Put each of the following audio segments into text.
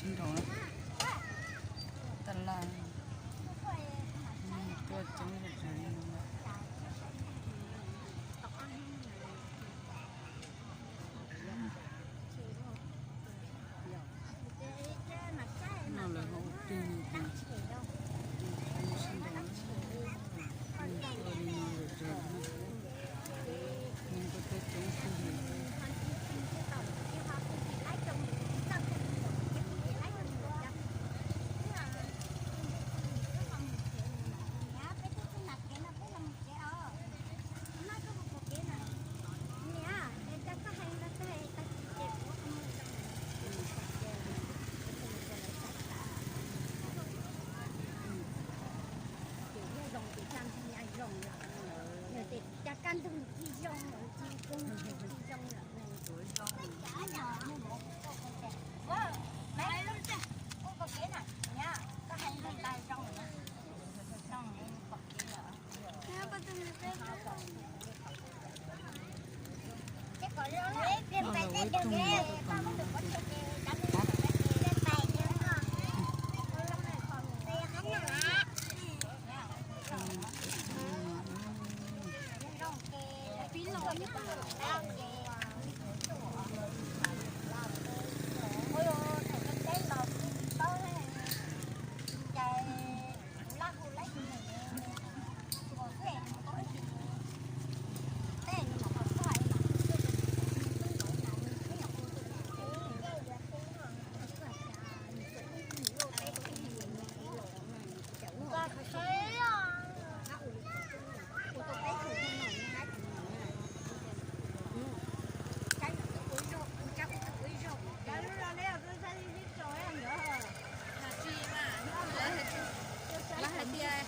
Nrov tas laj, tuaj coob zom zaws li no. No lawv ho ua tij no ces sib nrov, tuaj li no zom zaws, neeg tuaj coob kawg li. Lawv hais tias,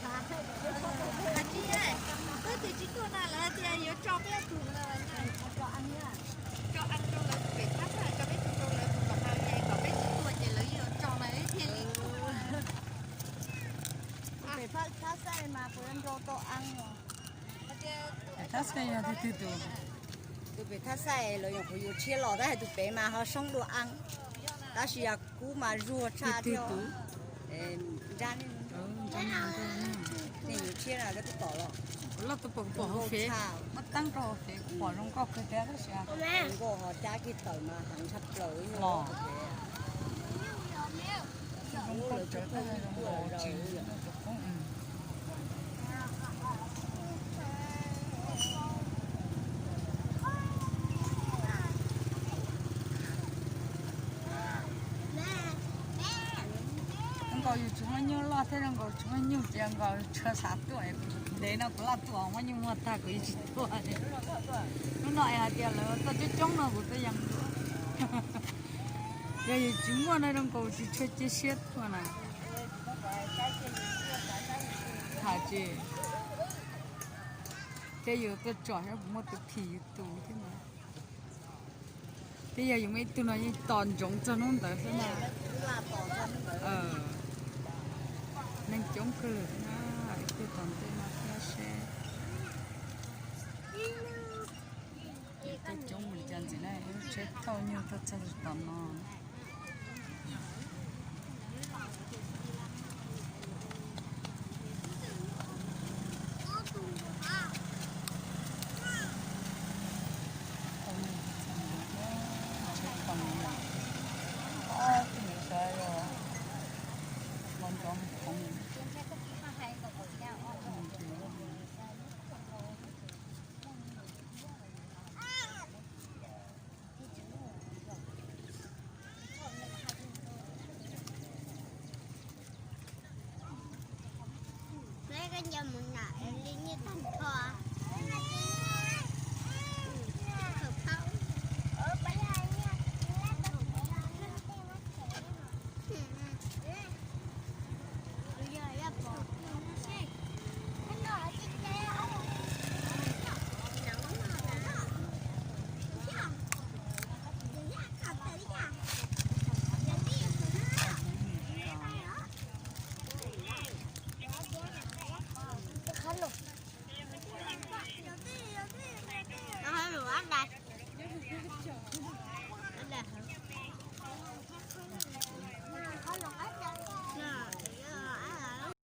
hais tias, twb tias tsis tuaj na, lawv hais tias yuav tso peb tug lawm na. Tso a rau lawv pem thab xaij, tso peb tug rau lawv tus kom haus ces kom peb tsis tuaj ces lawv yuav tso mas thiaj li tuaj. Pem thab xaij mas kuv yuav nrau tau a. Pem thab xaij yog twg twg tus? Tus pem thab xaij lawv nyuam qhuav yuav tshiab los tab sis tus pem mas ho soob dua a. Tab sis yog kub mas zuag tshaj thiab. Nrab, nej yuav tshiab na koj twb pom los? Kuv loj tus pom, kuv pom hauv fev, muab teeb rau hauv fev kuv pom zoo nkauj kawg thiab tab sis nkauj ho cab kiag tawm mas heev tshaj plaws los. Zoo nkauj tsawv tab sis zoo nkauj tsis tus qoob. Zoo nkaus yus tsis muaj nyuj loj thiab zoo nkaus tsis muaj nyuj ces zoo nkaus tshua xav tuaj. Ntev no kuv loj tuaj muaj nyuj muag tag kuv yeej tsis tuaj. Hnub no es hais tias lawv tuaj coob coob no kuv twb yeej tuaj. Yog yus tsis muaj no zoo nkaus tsis tshua cia siab tuaj na. Tham tsis, thiab yus tuaj tsom thiab kuv muaj tus phim yus tus thiab na. Twb yog yus muaj ib tug no yeej tos ntsoov txog hnub ntawd xwb na. Neeg coob kawg na, ib tug tom ntej no thiab seb. Coob coob mus li cas ntxiv na, lub tsheb thauj nyuj tuaj txog tom no. Peb koj nco mus nram li nyiaj tag nrho.